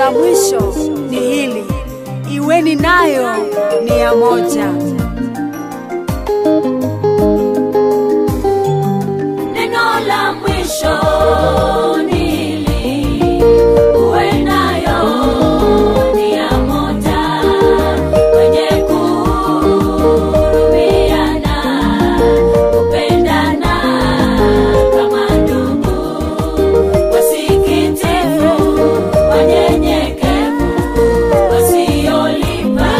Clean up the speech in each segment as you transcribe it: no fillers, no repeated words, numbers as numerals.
la mwisho ni hili, iweni nayo nia moja. Neno la mwisho ni hili, uwe nayo nia moja, wenye kuhurumiana, kupendana kama ndugu, wasikitifu, wanyenyekevu, wasiolipa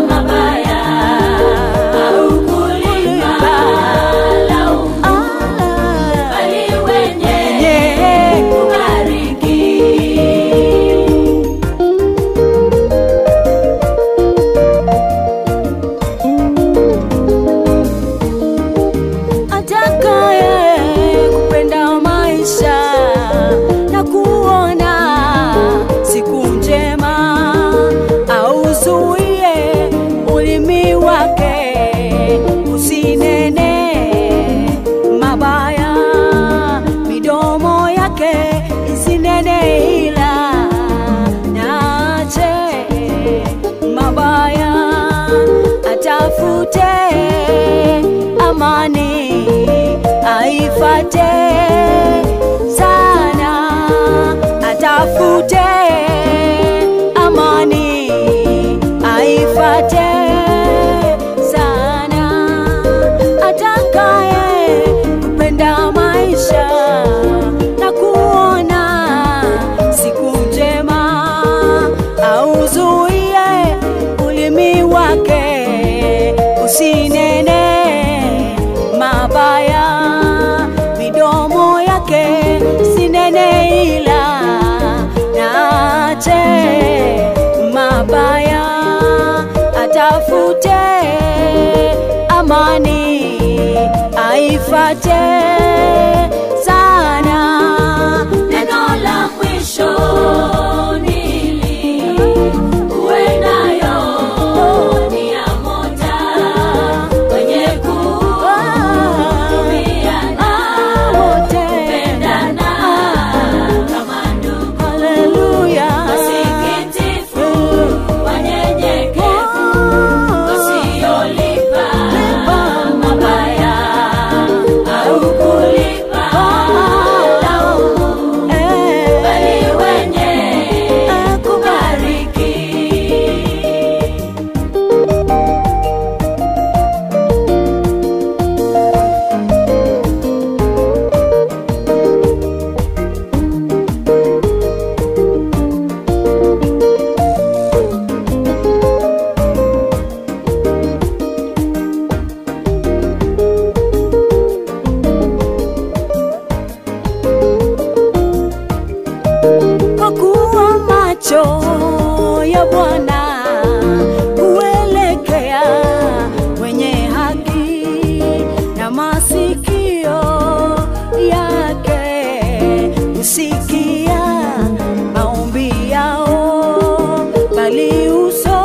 mabaya au kulipa laumu, bali wenye kubariki. Atakaye kupenda maisha na kuona siku njema, auzuie ulimi wake usinene mabaya, midomo yake isinene ila, naache mabaya, atafute amani aifate sana, atafute amani aifate sana. Atakaye kupenda maisha na kuona siku njema, auzuie ulimi wake usinene mabaya, midomo yake sinene ila, naache mabaya, atafute amani aifate sana. Neno la mwisho ni hili, uwe nayo nia moja, wenye kuhurumiana, kupendana kama ndugu, Haleluya. wasikitifu, wanyenyekevu, wasiolipa mabaya au kulipa laumu, bali wenye kubariki. Kwa kuwa macho ya Bwana huelekea wenye haki, na masikio yake husikia maombi yao, bali uso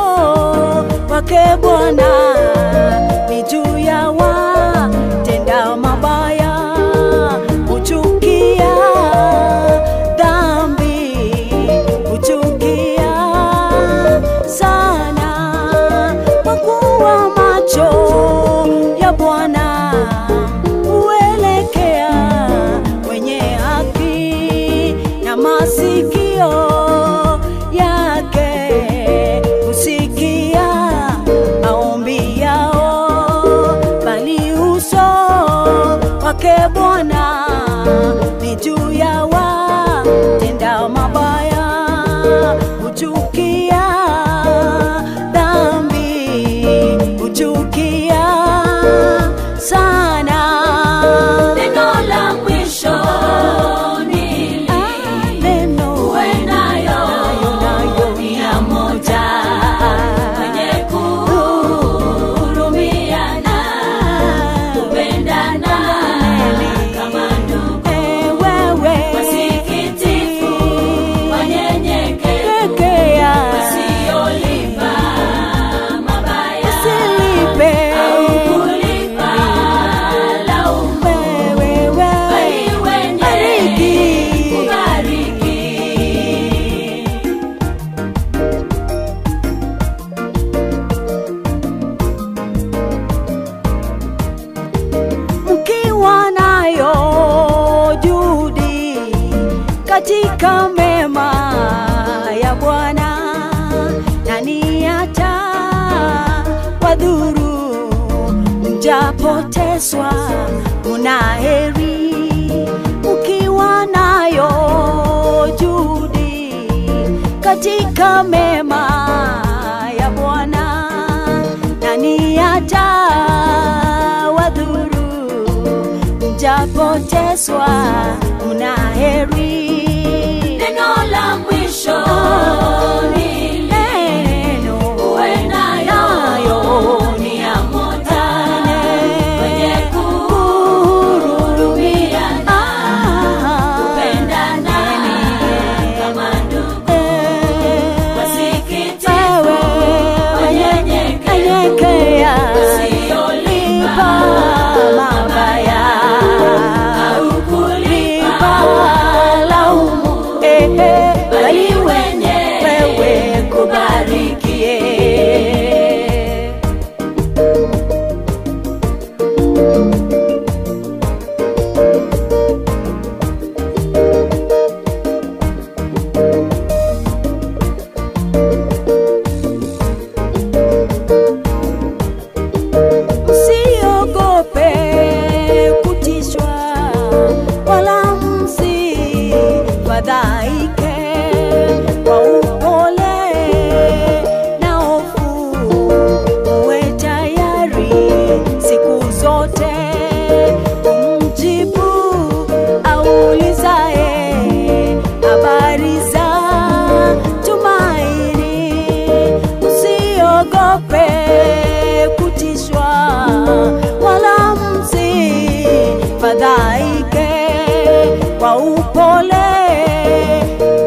wake Bwana ni juu ya watenda mabaya, huchukia dhambi, huchukia sana. Kwa kuwa macho ya Bwana huelekea wenye haki, na masikio yake husikia maombi yao, bali uso wake Bwana ni juu ya watenda mabaya, huchukia dhambi, huchukia sana. Neno la mwisho ni hili, Neno uwe nayo nia moja, wenye kuhurumiana, kupendana Mjapoteswa mna heri, mkiwa nayo juhudi katika mema ya Bwana, nani atawadhuru? Mjapoteswa mna heri. Neno la mwisho ni Neno uwe nayo nia moja, wenye kuhurumiana, kupendana kama ndugu, wasikitifu, wanyenyekevu, wasiolipa mabaya au kulipa laumu, bali wenye wewe kubarikie. Msiogope kutishwa wala msifadhaike, kwa upole na hofu muwe tayari siku zote kumjibu aulizaye habari za tumaini. Msiogope kutishwa wala msifadhaike, kwa upole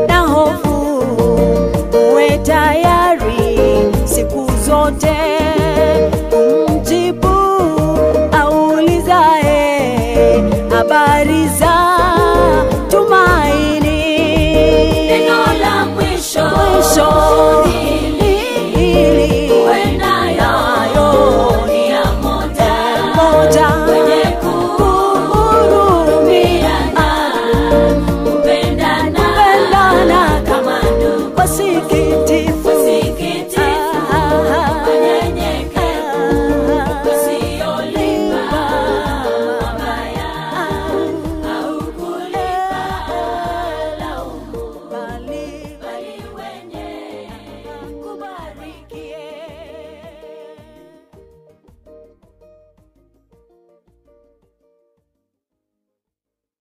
na hofu muwe tayari siku zote kumjibu aulizaye habari za tumaini.